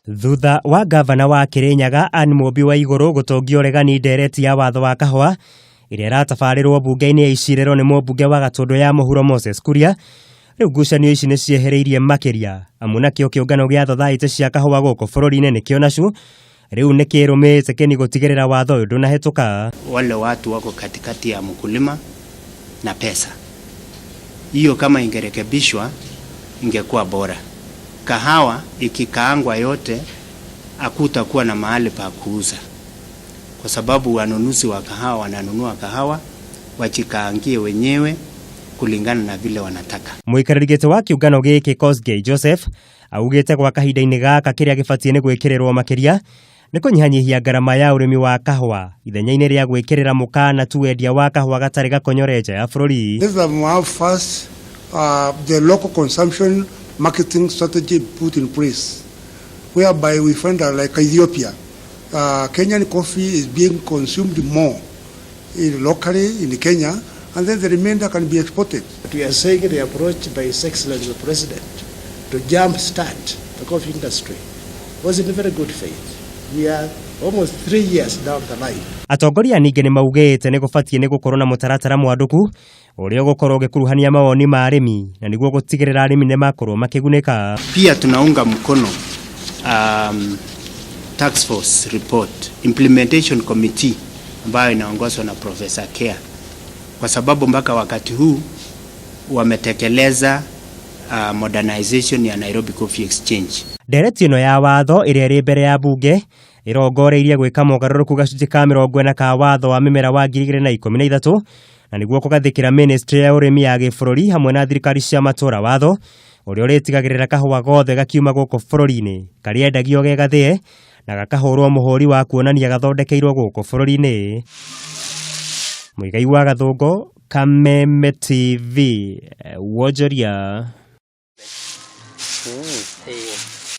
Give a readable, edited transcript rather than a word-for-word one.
Thutha wa ngavana wa Kirinyaga Anne Mũmbi wa Igũrũ gũtongia ũregani ndereti ya watho wa kahũa ĩrĩa ĩratabarĩrwo mbunge-inĩ ya icirĩro nĩ mũmbunge wa Gatũndũ ya Mũhuro Moses Kuria, rĩu ngucanio ici nĩ ciehereirie makĩria amu nakĩo kĩũngano gĩa thothaitĩ cia kahũa gũkũ bũrũri-inĩ nĩkĩo NACU rĩu nĩ kĩrũmĩte kĩni gũtigĩrĩra watho ũyũ ndũnahĩtũka. Wale watu wako katikati ya mkulima na pesa hiyo, kama ingerekebishwa ingekuwa bora. Kahawa ikikaangwa yote hakutakuwa na mahali pa kuuza, kwa sababu wanunuzi wa kahawa wananunua kahawa wajikaangie wenyewe kulingana na vile wanataka. Mũikarĩri gĩtĩ wa kĩũngano gĩkĩ Kosgei Joseph augĩte gwa kahinda-inĩ gaka kĩrĩa gĩbatiĩ nĩ gwĩkĩrĩrwo makĩria nĩ kũnyihanyihia ngarama ya ũrĩmi wa kahũa ithenya-inĩ rĩa gwĩkĩrĩra mũkana tu wendia wa kahũa gatarĩ gakonyore nja ya bũrũri. Let them have first the local consumption marketing strategy put in place, whereby we find that, like Ethiopia, Kenyan coffee is being consumed more locally in Kenya, and then the remainder can be exported. We are saying the approach by His Excellency the President to jump start the coffee industry was in very good faith. We are almost 3 years down the line. Atongoria ningĩ nĩ maugĩte nĩ gũbatiĩ nĩ gũkorwo na mũtaratara mwandũku ũrĩa ũgũkorwo ũgĩkuruhania mawoni ma arĩmi na nĩguo gũtigĩrĩra arĩmi nĩ makorwo makĩgunĩka. Pia tunaunga mkono task force report implementation committee ambayo inaongozwa na Professor Kea, kwa sababu mpaka wakati huu wametekeleza modernization ya Nairobi Coffee Exchange. Ndereti ĩno ya watho ĩrĩa ĩrĩ mbere ya bunge ĩrongoreirie gwĩka mogarũrũku gacunjĩ ka 40 ka watho wa mĩmera wa 2013 na nĩguo kũgathĩkĩra ministry ya ũrĩmi ya gĩbũrũri hamwe na thirikari cia matũũra watho ũrĩa ũrĩtigagĩrĩra kahũa gothe gakiuma gũkũ bũrũri-inĩ karĩendagio ge gathĩe na gakahũrwo mũhũri wa kuonania gathondekeirwo gũkũ bũrũri-inĩ. Mũigai wa Gathũngũ, Kameme TV, wonjoria.